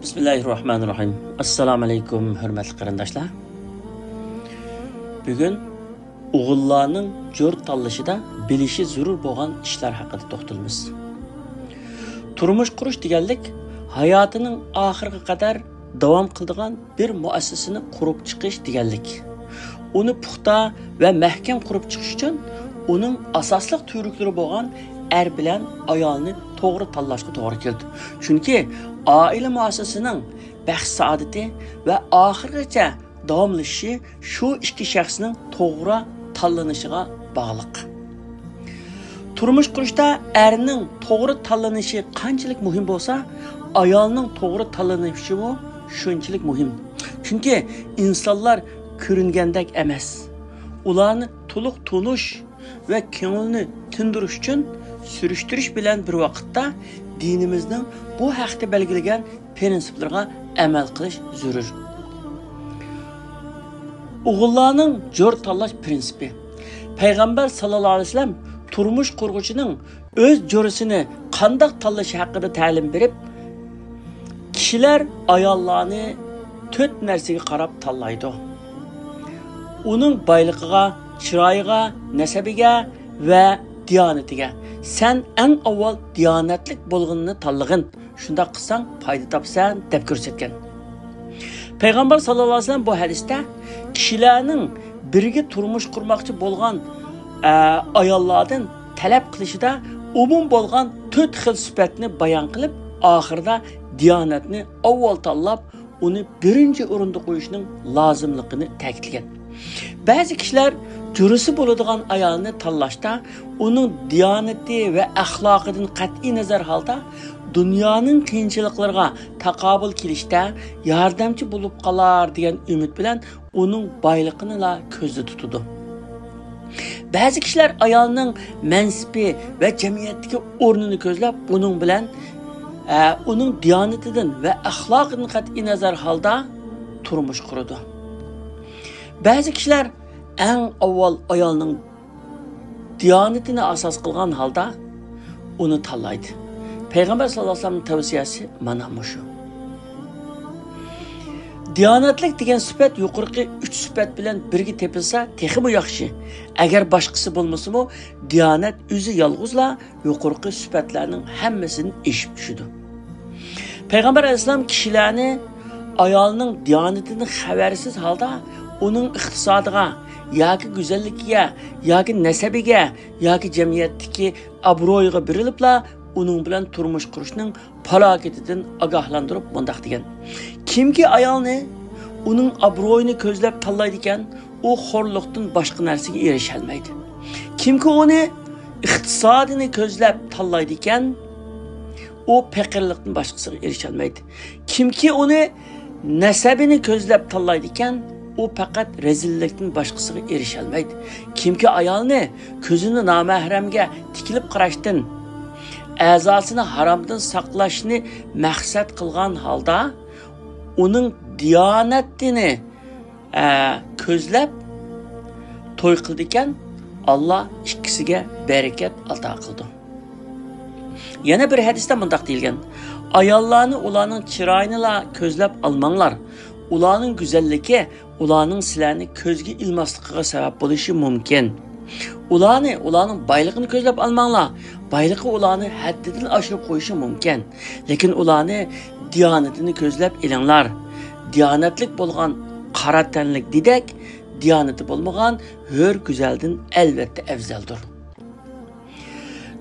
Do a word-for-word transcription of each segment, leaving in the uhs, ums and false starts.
بىسمىللاھىررەھمانىررەھىم. ئەسسالامۇ ئەلەيكۇم، ھۆرمەتلىك قېرىنداشلار. بۈگۈن ئوغۇللارنىڭ جور تاللىشىدا بىلىشى زۆرۈر بولغان ئىشلار ھەققىدە توختىلىمىز. تۇرمۇش قۇرۇش دېگەنلىك ھاياتىنىڭ ئاخىرىغا قەدەر داۋام قىلىدىغان بىر مۇئەسسەسىنى قۇرۇپ چىقىش دېگەنلىك. ئۇنى پۇختا ۋە مەھكەم قۇرۇپ چىقىش ئۈچۈن ئۇنىڭ ئاساسلىق تۈۋرۈكلىرى بولغان ئەر بىلەن ئايالنى توغرا تاللاشقا توغرا كېلىدۇ. چۈنكى ئائىلە مۇئەسسەسىنىڭ بەخت-سائادىتى ۋە ئاخىرغىچە داۋاملىشىشى شۇ ئىككى شەخسنىڭ توغرا تاللىنىشىغا باغلىق. تۇرمۇش قۇرۇشتا ئەرنىڭ توغرا تاللىنىشى قانچىلىك مۇھىم بولسا، ئايالنىڭ توغرا تاللىنىشىمۇ شۇنچىلىك مۇھىم. چۈنكى ئىنسانلار كۆرۈنگەندەك ئەمەس. ئۇلارنى تولۇق تونۇش ۋە كۆڭۈلنى تىندۇرۇش ئۈچۈن سۈرۈشتۈرۈش بىلەن بىر ۋاقىتتا دىنىمىزنىڭ بۇ ھەقتە بەلگىلىگەن پىرىنسىپلىرىغا ئەمەل قىلىش زۆرۈر. ئوغۇللارنىڭ جور تاللاش پىرىنسىپى. پەيغەمبەر ساللاللاھۇ ئەلەيھى ۋەسەللەم تۇرمۇش قۇرغۇچىنىڭ ئۆز جورىسىنى قانداق تاللىشى ھەققىدە تەلىم بېرىپ، كىشىلەر ئاياللارنى تۆت نەرسىگە قاراپ تاللايدۇ. ئۇنىڭ بايلىقىغا، چىرايىغا، نەسەبىگە ۋە دىيانىتىگە. سەن ئەڭ ئاۋۋال دىيانەتلىك بولغىنىنى تاللىغىن. شۇنداق قىلساڭ پايدا تاپىسەن، دەپ كۆرسەتكەن. پەيغەمبەر ساللاللاھۇ ئەلەيھى ۋەسەللەم بۇ ھەدىستە كىشىلەرنىڭ بىرگە تۇرمۇش قۇرماقچى بولغان، ئە، ئاياللاردىن تەلەپ قىلىشىدا ئومۇم بولغان تۆت خىل سۈپەتنى بايان قىلىپ، ئاخىرىدا دىيانەتنى ئاۋۋال تاللاپ، ئۇنى بىرىنچى ئورۇندا قويۇشنىڭ لازىملىقىنى تەكىتلىگەن. بەزى كىشىلەر جورىسى بولىدىغان ئايالنى تاللاشتا ئۇنىڭ دىيانىتى ۋە ئەخلاقىدىن قەتئىينەزەر ھالدا دۇنيانىڭ قىيىنچىلىقلىرىغا تاقابىل كېلىشتە ياردەمچى بولۇپ قالار دېگەن ئۈمىد بىلەن ئۇنىڭ بايلىقىنىلا كۆزدە تۇتىدۇ. بەزى كىشىلەر ئايالنىڭ مەنسىپى ۋە جەمئىيەتتىكى ئورنىنى كۆزلەپ، ئۇنىڭ بىلەن، ئە، ئۇنىڭ دىيانىتىدىن ۋە ئەخلاقىدىن قەتئىينەزەر ھالدا تۇرمۇش قۇرىدۇ. بەزى كىشىلەر ئەڭ ئاۋۋال ئايالنىڭ دىيانىتىنى ئاساس قىلغان ھالدا ئۇنى تاللايدۇ. پەيغەمبەر ساللاللاھۇ ئەلەيھى ۋەسەللەمنىڭ تەۋسىيەسى مانا مۇشۇ. دىيانەتلىك دېگەن سۈپەت يۇقىرىقى ئۈچ سۈپەت بىلەن بىرگە تېپىلسا تېخىمۇ ياخشى. ئەگەر باشقىسى بولمىسىمۇ، دىيانەت ئۆزى يالغۇزلا يۇقىرىقى سۈپەتلەرنىڭ ھەممىسىدىن ئېشىپ چۈشىدۇ. پەيغەمبەر ئەلەيھىسسالام كىشىلەرنى ئايالنىڭ دىيانىتىدىن خەۋەرسىز ھالدا ئۇنىڭ ئىقتىسادىغا ياكى گۈزەللىكىگە ياكى نەسەبىگە ياكى جەمئىيەتتىكى ئابرۇيىغا بېرىلىپلا ئۇنىڭ بىلەن تۇرمۇش قۇرۇشنىڭ پالاكىتىدىن ئاگاھلاندۇرۇپ مۇنداق دېگەن: كىمكى ئايالنى ئۇنىڭ ئابرۇيىنى كۆزلەپ تاللايدىكەن، ئۇ خورلۇقتىن باشقا نەرسىگە ئېرىشەلمەيدۇ. كىمكى ئۇنى ئىقتىسادىنى كۆزلەپ تاللايدىكەن، ئۇ پېقىرلىقتىن باشقىسىغا ئېرىشەلمەيدۇ. كىمكى ئۇنى نەسەبىنى كۆزلەپ تاللايدىكەن، ئۇ پەقەت رەزىللىكتىن باشقىسىغا ئېرىشەلمەيدۇ. كىمكى ئايالنى كۆزىنى نامەھرەمگە تىكىلىپ قاراشتىن، ئەزاسىنى ھارامدىن ساقلاشنى مەقسەت قىلغان ھالدا ئۇنىڭ دىيانەتىنى، ئە، كۆزلەپ توي قىلىدىكەن، ئاللا ئىككىسىگە بەرىكەت ئاتا قىلىدۇ. يەنە بىر ھەدىستە مۇنداق دېيىلگەن: ئاياللارنى ئۇلارنىڭ چىرايىنىلا كۆزلەپ ئالماڭلار. ئۇلارنىڭ گۈزەللىكى ئۇلارنىڭ سىلەرنى كۆزگە ئىلماسلىقىغا سەۋەب بولۇشى مۇمكىن. ئۇلارنى، ئۇلارنىڭ بايلىقىنى كۆزلەپ ئالماڭلار. بايلىقى ئۇلارنى ھەددىدىن ئاشۇرۇپ قويۇشى مۇمكىن. لېكىن ئۇلارنى دىيانىتىنى كۆزلەپ ئېلىڭلار. دىيانەتلىك بولغان قارا تەنلىك دېدەك، دىيانىتى بولمىغان ھۆر گۈزەلدىن ئەلۋەتتە ئەۋزەلدۇر.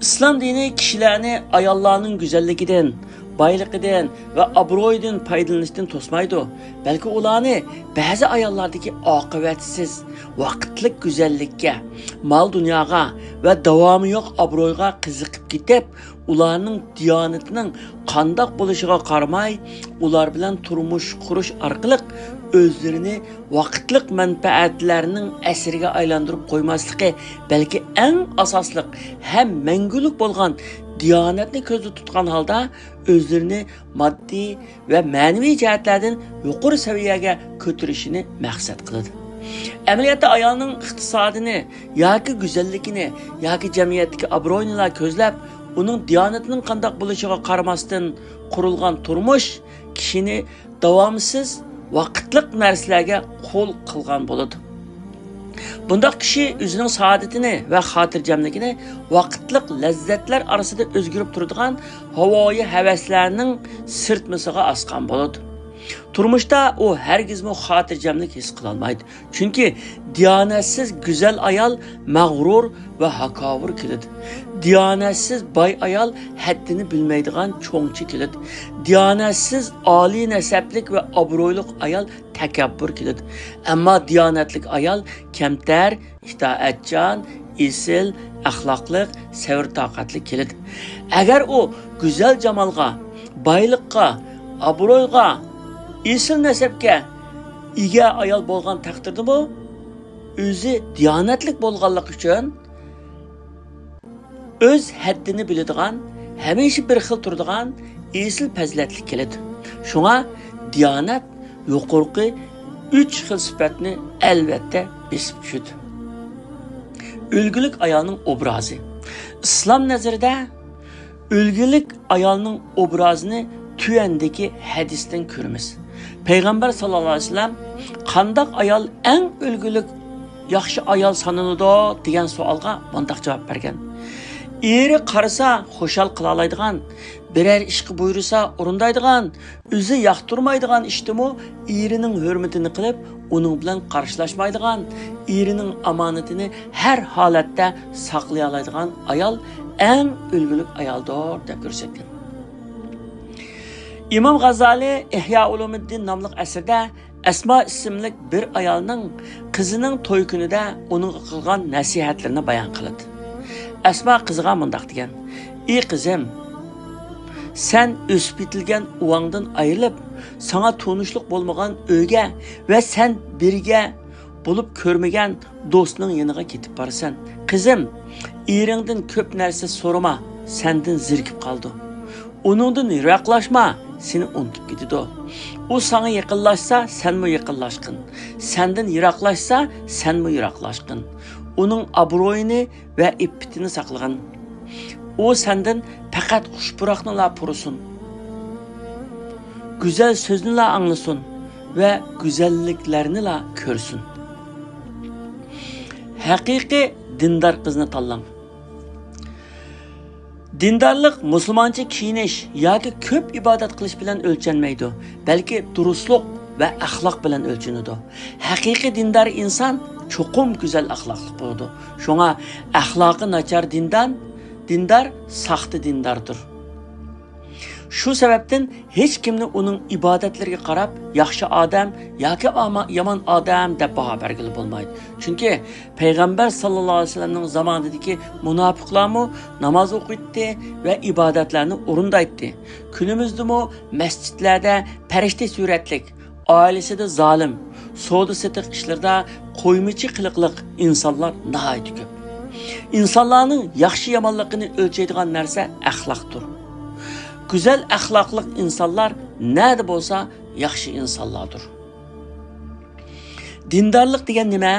ئىسلام دىنى كىشىلەرنى ئاياللارنىڭ گۈزەللىكىدىن، بايلىقىدىن ۋە ئابرۇيىدىن پايدىلىنىشتىن توسمايدۇ، بەلكى ئۇلارنى بەزى ئاياللاردىكى ئاقىۋەتسىز، ۋاقىتلىق گۈزەللىككە، مال-دۇنياغا ۋە داۋامى يوق ئابرۇيغا قىزىقىپ كېتىپ، ئۇلارنىڭ دىيانىتىنىڭ قانداق بولۇشىغا قارىماي، ئۇلار بىلەن تۇرمۇش قۇرۇش ئارقىلىق ئۆزلىرىنى ۋاقىتلىق مەنپەئەتلەرنىڭ ئەسىرىگە ئايلاندۇرۇپ قويماسلىقى، بەلكى ئەڭ ئاساسلىق ھەم مەڭگۈلۈك بولغان دىيانەتنى كۆزدە تۇتقان ھالدا ئۆزلىرىنى ماددىي ۋە مەنىۋى جەھەتلەردىن يۇقىرى سەۋىيەگە كۆتۈرۈشىنى مەقسەت قىلىدۇ. ئەمەلىيەتتە ئايالنىڭ ئىقتىسادىنى ياكى گۈزەللىكىنى ياكى جەمئىيەتتىكى ئابرۇيىنىلا كۆزلەپ، ئۇنىڭ دىيانىتىنىڭ قانداق بولۇشىغا قارىماستىن قۇرۇلغان تۇرمۇش كىشىنى داۋامسىز ۋاقىتلىق نەرسىلەرگە قۇل قىلغان بولىدۇ. بۇنداق كىشى ئۆزىنىڭ سائادىتىنى ۋە خاتىرجەملىكىنى ۋاقىتلىق لەززەتلەر ئارىسىدا ئۆزگىرىپ تۇرىدىغان ھاۋايى ھەۋەسلەرنىڭ سىرتمىسىغا ئاسقان بولىدۇ. تۇرمۇشتا ئۇ ھەرگىزمۇ خاتىرجەملىك ھېس قىلالمايدۇ. چۈنكى دىيانەتسىز گۈزەل ئايال مەغرۇر ۋە ھاكاۋۇر كېلىدۇ. دىيانەتسىز باي ئايال ھەددىنى بىلمەيدىغان چوڭچى كېلىدۇ. دىيانەتسىز ئالىي نەسەبلىك ۋە ئابرۇيلۇق ئايال تەكەببۇر كېلىدۇ. ئەمما دىيانەتلىك ئايال كەمتەر، ئىتائەتچان، ئېسىل، ئەخلاقلىق، سەۋر-تاقەتلىك كېلىدۇ. ئەگەر ئۇ گۈزەل جامالغا، بايلىققا، ئابرۇيغا، ئېسىل نەسەبكە ئىگە ئايال بولغان تەقدىردىمۇ، ئۆزى دىيانەتلىك بولغانلىقى ئۈچۈن ئۆز ھەددىنى بىلىدىغان، ھەمىشە بىر خىل تۇرىدىغان ئېسىل پەزىلەتلىك كېلىدۇ. شۇڭا دىيانەت يۇقىرىقى ئۈچ خىل سۈپەتنى ئەلۋەتتە بېسىپ چۈشىدۇ. ئۈلگىلىك ئايالنىڭ ئوبرازى. ئىسلام نەزىرىدە ئۈلگىلىك ئايالنىڭ ئوبرازىنى تۆۋەندىكى ھەدىستىن كۆرىمىز. پەيغەمبەر ساللاللاھۇ ئەلەيھى ۋەسەللەم، «قانداق ئايال ئەڭ ئۈلگىلىك، ياخشى ئايال سانىلىدۇ؟» دېگەن سوئالغا مۇنداق جاۋاب بەرگەن: «ئېرى قارىسا خۇشال قىلالايدىغان، بىرەر ئىشقا بۇيرۇسا ئورۇندايدىغان، ئۆزى ياقتۇرمايدىغان ئىشتىمۇ ئېرىنىڭ ھۆرمىتىنى قىلىپ، ئۇنىڭ بىلەن قارشىلاشمايدىغان، ئېرىنىڭ ئامانىتىنى ھەر ھالەتتە ساقلىيالايدىغان ئايال ئەڭ ئۈلگىلىك ئايالدۇر» دەپ كۆرسەتكەن. ئىمام غازالى ئىھيا ئۇلۇمىددىن ناملىق ئەسىرىدە ئەسما ئىسىملىك بىر ئايالنىڭ قىزىنىڭ توي كۈنىدە ئۇنىڭغا قىلغان نەسىھەتلىرىنى بايان قىلىدۇ. ئەسما قىزىغا مۇنداق دېگەن: «ئى قىزىم، سەن ئۆسۈپ يېتىلگەن ئۇۋاڭدىن ئايرىلىپ، ساڭا تونۇشلۇق بولمىغان ئۆيگە ۋە سەن بىرگە بولۇپ كۆرمىگەن دوستنىڭ يېنىغا كېتىپ بارىسەن. قىزىم، ئېرىڭدىن كۆپ نەرسە سورىما، سەندىن زېرىكىپ قالىدۇ. ئۇنىڭدىن يىراقلاشما، سېنى ئۇنتۇپ كېتىدۇ. ئۇ ساڭا يېقىنلاشسا، سەنمۇ يېقىنلاشقىن. سەندىن يىراقلاشسا، سەنمۇ يىراقلاشقىن. ئۇنىڭ ئابرۇيىنى ۋە ئىپپىتىنى ساقلىغىن. ئۇ سەندىن پەقەت خۇش پۇراقنىلا پۇرىسۇن. گۈزەل سۆزنىلا ئاڭلىسۇن ۋە گۈزەللىكلەرنىلا كۆرسۇن.» ھەقىقىي دىندار قىزنى تاللاڭ. دىندارلىق مۇسۇلمانچە كىيىنىش ياكى كۆپ ئىبادەت قىلىش بىلەن ئۆلچەنمەيدۇ، بەلكى دۇرۇسلۇق ۋە ئەخلاق بىلەن ئۆلچىنىدۇ. ھەقىقىي دىندار ئىنسان چوقۇم گۈزەل ئەخلاقلىق بولىدۇ. شۇڭا ئەخلاقى ناچار دىندان، دىندار ساختا دىنداردۇر. شۇ سەۋەبتىن ھېچكىمنى ئۇنىڭ ئىبادەتلىرىگە قاراپ ياخشى ئادەم ياكى ئاما-، يامان ئادەم دەپ باھا بەرگىلى بولمايدۇ. چۈنكى پەيغەمبەر ساللاللاھۇ ئەلەيھى ۋەسەللەمنىڭ زامانىدىكى مۇناپىقلارمۇ ناماز ئوقۇيتتى ۋە ئىبادەتلەرنى ئورۇندايتتى. كۈنىمىزدىمۇ مەسچىتلەردە پەرىشتە سۈرەتلىك، ئائىلىسىدە زالىم، سودا-سېتىق ئىشلىرىدا قويمىچى قىلىقلىق ئىنسانلار ناھايىتى كۆپ. ئىنسانلارنىڭ ياخشى-يامانلىقىنى ئۆلچەيدىغان نەرسە ئەخلاقتۇر. گۈزەل ئەخلاقلىق ئىنسانلار نەدە بولسا ياخشى ئىنسانلاردۇر. دىندارلىق دېگەن نېمە؟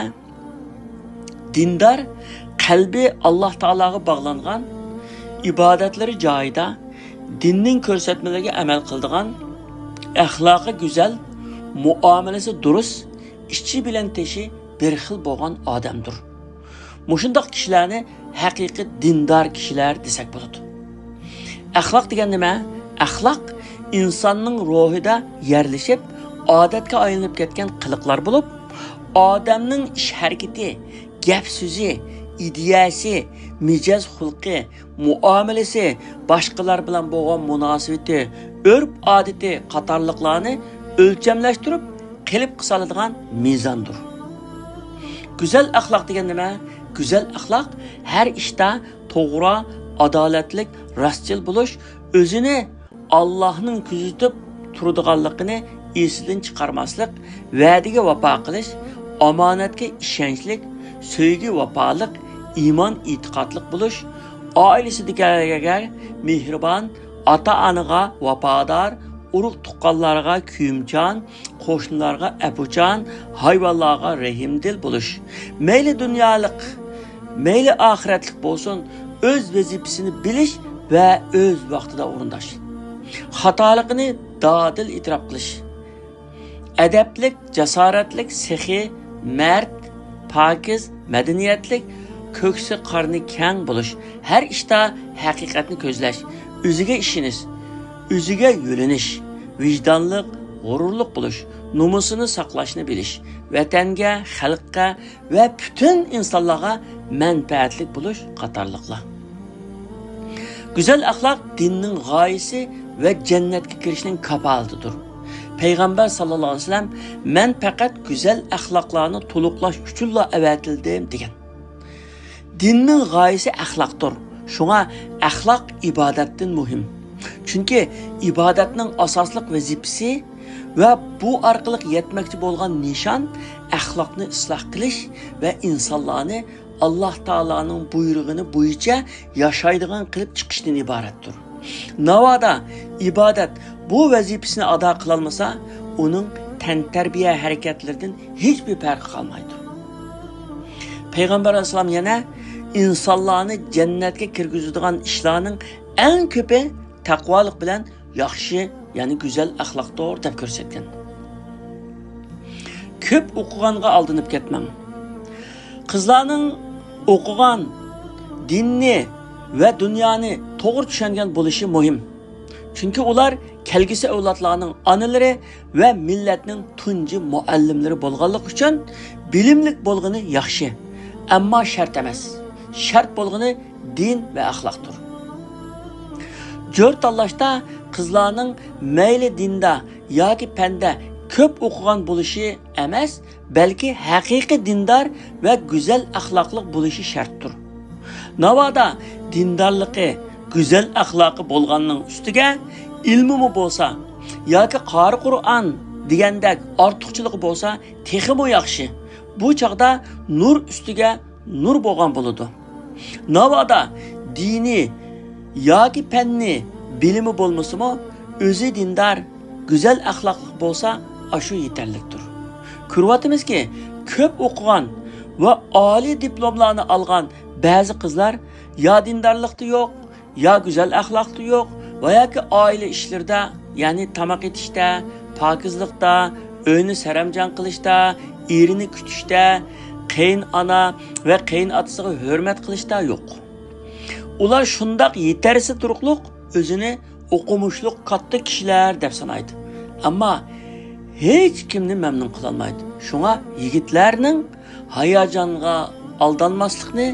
دىندار قەلبى ئاللاھ تائالاغا باغلانغان، ئىبادەتلىرى جايىدا، دىننىڭ كۆرسەتمىلىرىگە ئەمەل قىلىدىغان، ئەخلاقى گۈزەل، مۇئامىلىسى دۇرۇس، ئىچى بىلەن تېشى بىر خىل بولغان ئادەمدۇر. مۇشۇنداق كىشىلەرنى ھەقىقىي دىندار كىشىلەر دېسەك بولىدۇ. ئەخلاق دېگەن نېمە؟ ئەخلاق ئىنساننىڭ روھىدا يەرلىشىپ، ئادەتكە ئايلىنىپ كەتكەن قىلىقلار بولۇپ، ئادەمنىڭ ئىش-ھەرىكىتى، گەپ-سۆزى، ئىدىيەسى، مىجەز-خۇلقى، مۇئامىلىسى، باشقىلار بىلەن بولغان مۇناسىۋىتى، ئۆرپ-ئادىتى قاتارلىقلارنى ئۆلچەملەشتۈرۈپ، قېلىپقا سالىدىغان مىزاندۇر. گۈزەل ئەخلاق دېگەن نېمە؟ گۈزەل ئەخلاق ھەر ئىشتا توغرا، ئادالەتلىك، راستچىل بولۇش، ئۆزىنى ئاللاھنىڭ كۆزىتىپ تۇرىدىغانلىقىنى ئېسىدىن چىقارماسلىق، ۋەدىگە ۋاپا قىلىش، ئامانەتكە ئىشەنچلىك، سۆيگۈ ۋاپالىق، ئىمان ئېتىقادلىق بولۇش، ئائىلىسىدىكىلەرگە مېھرىبان، ئاتا-ئانىغا ۋاپادار، ئۇرۇق-تۇغقانلارغا كۆيۈمچان، قوشنىلارغا ئەپۇچان، ھايۋانلارغا رەھىمدىل بولۇش. مەيلى دۇنيالىق، مەيلى ئاخىرەتلىك بولسۇن، ئۆز ۋەزىپىسىنى بىلىش ۋە ئۆز ۋاقتىدا ئورۇنداش. خاتالىقىنى دادىل ئېتىراپ قىلىش. ئەدەپلىك، جاسارەتلىك، سېخىي، مەرد، پاكىز، مەدەنىيەتلىك، كۆكسى قارنى كەڭ بولۇش، ھەر ئىشتا ھەقىقەتنى كۆزلەش، ئۆزىگە ئىشىنىش، ئۆزىگە يۆلىنىش، ۋىجدانلىق، غۇرۇرلۇق بولۇش، نومۇسىنى ساقلاشنى بىلىش، ۋەتەنگە، خەلققە ۋە پۈتۈن ئىنسانلارغا مەنپەئەتلىك بولۇش قاتارلىقلار. گۈزەل ئەخلاق دىننىڭ غايىسى ۋە جەننەتكە كىرىشنىڭ كاپالىتىدۇر. پەيغەمبەر ساللاللاھۇ ئەلەيھى ۋەسەللەم، «مەن پەقەت گۈزەل ئەخلاقلارنى تولۇقلاش ئۈچۈنلا ئەۋەتىلدىم» دېگەن. دىننىڭ غايىسى ئەخلاقتۇر. شۇڭا ئەخلاق ئىبادەتتىن مۇھىم. چۈنكى ئىبادەتنىڭ ئاساسلىق ۋەزىپىسى ۋە بۇ ئارقىلىق يەتمەكچى بولغان نىشان ئەخلاقنى ئىسلاھ قىلىش ۋە ئىنسانلارنى ئاللاھ تائالانىڭ بۇيرۇغىنى بويىچە ياشايدىغان قىلىپ چىقىشتىن ئىبارەتتۇر. ناۋادا ئىبادەت بۇ ۋەزىپىسىنى ئادا قىلالمىسا، ئۇنىڭ تەنتەربىيە ھەرىكەتلىرىدىن ھېچبىر پەرقى قالمايدۇ. پەيغەمبەر ئەلەيھىسسالام يەنە، «ئىنسانلارنى جەننەتكە كىرگۈزىدىغان ئىشلارنىڭ ئەڭ كۆپى تەقۋالىق بىلەن ياخشى، يەنى گۈزەل ئەخلاقتۇر» دەپ كۆرسەتكەن. كۆپ ئوقۇغانغا ئالدىنىپ كەتمەڭ. قىزلارنىڭ ئوقۇغان، دىننى ۋە دۇنيانى توغرا چۈشەنگەن بولۇشى مۇھىم. چۈنكى ئۇلار كەلگۈسى ئەۋلادلارنىڭ ئانىلىرى ۋە مىللەتنىڭ تۇنجى مۇئەللىملىرى بولغانلىقى ئۈچۈن، بىلىملىك بولغىنى ياخشى، ئەمما شەرت ئەمەس. شەرت بولغىنى دىن ۋە ئەخلاقتۇر. جور تاللاشتا قىزلارنىڭ مەيلى دىندا ياكى پەندە كۆپ ئوقۇغان بولۇشى ئەمەس، بەلكى ھەقىقىي دىندار ۋە گۈزەل ئەخلاقلىق بولۇشى شەرتتۇر. ناۋادا دىندارلىقى، گۈزەل ئەخلاقى بولغاننىڭ ئۈستىگە ئىلمىمۇ بولسا ياكى قارى قۇرئان دېگەندەك ئارتۇقچىلىقى بولسا، تېخىمۇ ياخشى. بۇ چاغدا نۇر ئۈستىگە نۇر بولغان بولىدۇ. ناۋادا دىنىي ياكى پەننىي بىلىمى بولمىسىمۇ، ئۆزى دىندار، گۈزەل ئەخلاقلىق بولسا، ئاشۇ يېتەرلىكتۇر. كۆرۈۋاتىمىزكى، كۆپ ئوقۇغان ۋە ئالىي دىپلوملارنى ئالغان بەزى قىزلار يا دىندارلىقتا يوق، يا گۈزەل ئەخلاقتا يوق ۋە ياكى ئائىلە ئىشلىرىدا، يەنى تاماق ئېتىشتە، پاكىزلىقتا، ئۆينى سەرەمجان قىلىشتا، ئېرىنى كۈتۈشتە، قېيىنئانا ۋە قېيىنئاتىسىغا ھۆرمەت قىلىشتا يوق. ئۇلار شۇنداق يېتەرسىز تۇرۇقلۇق ئۆزىنى ئوقۇمۇشلۇق كاتتا كىشىلەر دەپ سانايدۇ. ئەمما ھېچ كىمنى مەمنۇن قىلالمايدۇ. شۇڭا يىگىتلەرنىڭ ھاياجانغا ئالدانماسلىقنى،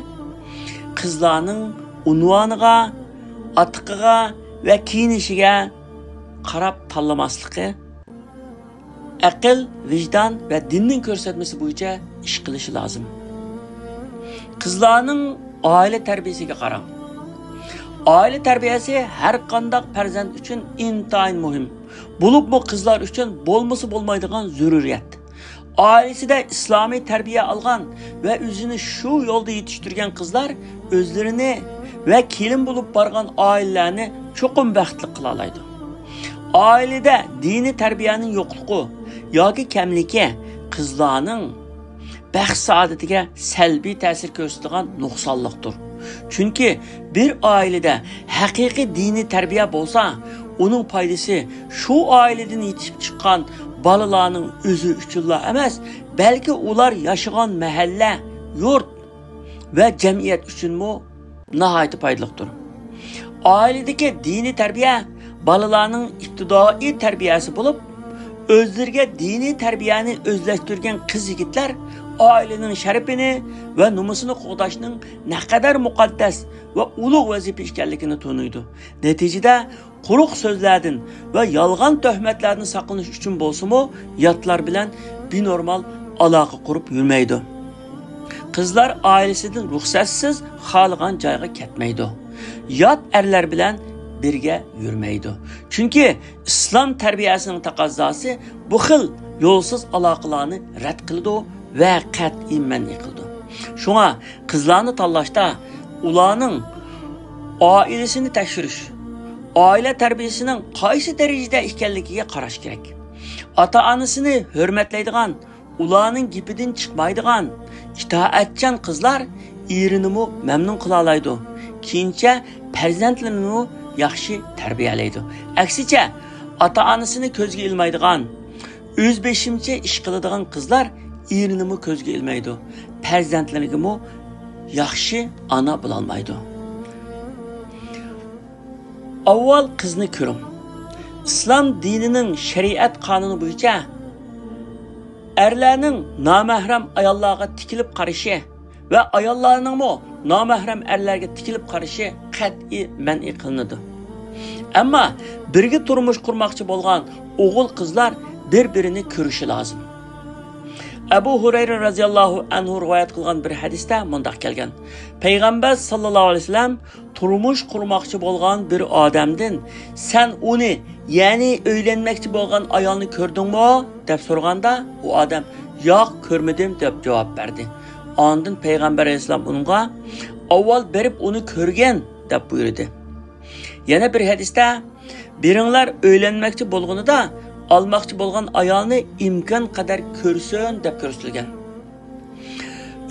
قىزلارنىڭ ئۇنۋانىغا، ئاتىقىغا ۋە كىيىنىشىگە قاراپ تاللىماسلىقى، ئەقىل، ۋىجدان ۋە دىننىڭ كۆرسەتمىسى بويىچە ئىش قىلىشى لازىم. قىزلارنىڭ ئائىلە تەربىيەسىگە قاراڭ. ئائىلە تەربىيەسى ھەر قانداق پەرزەنت ئۈچۈن ئىنتايىن مۇھىم. بولۇپمۇ قىزلار ئۈچۈن بولمىسا بولمايدىغان زۆرۈرىيەت. ئائىلىسىدە ئىسلامىي تەربىيە ئالغان ۋە ئۆزىنى شۇ يولدا يېتىشتۈرگەن قىزلار ئۆزلىرىنى ۋە كېلىن بولۇپ بارغان ئائىلىلەرنى چوقۇم بەختلىك قىلالايدۇ. ئائىلىدە دىنىي تەربىيەنىڭ يوقلۇقى ياكى كەملىكى قىزلارنىڭ بەخت-سائادىتىگە سەلبىي تەسىر كۆرسىتىدىغان نۇقسانلىقتۇر. چۈنكى بىر ئائىلىدە ھەقىقىي دىنىي تەربىيە بولسا، ئۇنىڭ پايدىسى شۇ ئائىلىدىن يېتىشىپ چىققان بالىلارنىڭ ئۆزى ئۈچۈنلا ئەمەس، بەلكى ئۇلار ياشىغان مەھەللە، يۇرت ۋە جەمئىيەت ئۈچۈنمۇ ناھايىتى پايدىلىقتۇر. ئائىلىدىكى دىنىي تەربىيە بالىلارنىڭ ئىپتىدائىي تەربىيەسى بولۇپ، ئۆزلىرىگە دىنىي تەربىيەنى ئۆزلەشتۈرگەن قىز-يىگىتلەر ئائىلىنىڭ شەرىپىنى ۋە نومۇسىنى قوغداشنىڭ نەقەدەر مۇقەددەس ۋە ئۇلۇغ ۋەزىپە ئىكەنلىكىنى تونۇيدۇ. نەتىجىدە، قۇرۇق سۆزلەردىن ۋە يالغان تۆھمەتلەردىن ساقلىنىش ئۈچۈن بولسىمۇ، ياتلار بىلەن بىنورمال ئالاقە قۇرۇپ يۈرمەيدۇ. قىزلار ئائىلىسىدىن رۇخسەتسىز خالىغان جايغا كەتمەيدۇ. يات ئەرلەر بىلەن بىرگە يۈرمەيدۇ. چۈنكى ئىسلام تەربىيەسىنىڭ تەقەززاسى بۇ خىل يولسىز ئالاقىلارنى رەت قىلىدۇ ۋە قەتئىي مەنئى قىلىدۇ. شۇڭا قىزلارنى تاللاشتا ئۇلارنىڭ ئائىلىسىنى تەكشۈرۈش، ئائىلە تەربىيەسىنىڭ قايسى دەرىجىدە ئىكەنلىكىگە قاراش كېرەك. ئاتا-ئانىسىنى ھۆرمەتلەيدىغان، ئۇلارنىڭ گېپىدىن چىقمايدىغان، ئىتائەتچان قىزلار ئېرىنىمۇ مەمنۇن قىلالايدۇ، كېيىنچە پەرزەنتلىرىنىمۇ ياخشى تەربىيەلەيدۇ. ئەكسىچە، ئاتا-ئانىسىنى كۆزگە ئىلمايدىغان، ئۆز بېشىمچە ئىش قىلىدىغان قىزلار ئېرىنىمۇ كۆزگە ئىلمايدۇ، پەرزەنتلىرىگىمۇ ياخشى ئانا بولالمايدۇ. ئاۋۋال قىزنى كۆرۈڭ. ئىسلام دىنىنىڭ شەرىئەت قانۇنى بويىچە ئەرلەرنىڭ نامەھرەم ئاياللارغا تىكىلىپ قارىشى ۋە ئاياللارنىڭمۇ نامەھرەم ئەرلەرگە تىكىلىپ قارىشى قەتئىي مەنئى قىلىنىدۇ. ئەمما بىرگە تۇرمۇش قۇرماقچى بولغان ئوغۇل-قىزلار بىر-بىرىنى كۆرۈشى لازىم. ئەبۇ ھۇرەيرە رەزىياللاھۇ ئەنھۇ رىۋايەت قىلغان بىر ھەدىستە مۇنداق كەلگەن: پەيغەمبەر ساللاللاھۇ ئەلەيھى ۋەسەللەم تۇرمۇش قۇرماقچى بولغان بىر ئادەمدىن، سەن ئۇنى، يەنى ئۆيلەنمەكچى بولغان ئايالنى كۆردۈڭمۇ؟ دەپ سورىغاندا، ئۇ ئادەم، ياق، كۆرمىدىم، دەپ جاۋاب بەردى. ئاندىن پەيغەمبەر ئەلەيھىسسالام ئۇنىڭغا، ئاۋۋال بېرىپ ئۇنى كۆرگىن، دەپ بۇيرۇدى. يەنە بىر ھەدىستە، بىرىڭلار ئۆيلەنمەكچى بولغىنىدا ئالماقچى بولغان ئايالنى ئىمكان قەدەر كۆرسۇن، دەپ كۆرسىتىلگەن.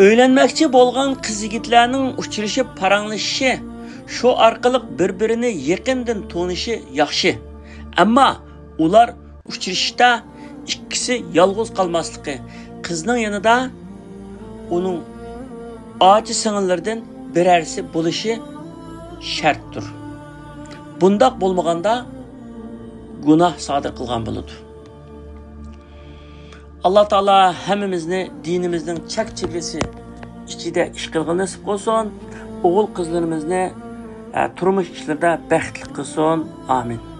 ئۆيلەنمەكچى بولغان قىز-يىگىتلەرنىڭ ئۇچرىشىپ پاراڭلىشىشى، شۇ ئارقىلىق بىر-بىرىنى يېقىندىن تونۇشى ياخشى. ئەمما ئۇلار ئۇچرىشىشتا ئىككىسى يالغۇز قالماسلىقى، قىزنىڭ يېنىدا ئۇنىڭ ئاچا-سىڭىللىرىدىن بىرەرسى بولۇشى شەرتتۇر. بۇنداق بولمىغاندا گۇناھ سادىر قىلغان بولىدۇ. ئاللا تائالا ھەممىمىزنى دىنىمىزنىڭ چەك-چېگرىسى ئىچىدە ئىش قىلغىلى نېسىپ قىلسۇن. ئوغۇل-قىزلىرىمىزنى، ئە، تۇرمۇش ئىشلىرىدا بەختلىك قىلسۇن. ئامىن.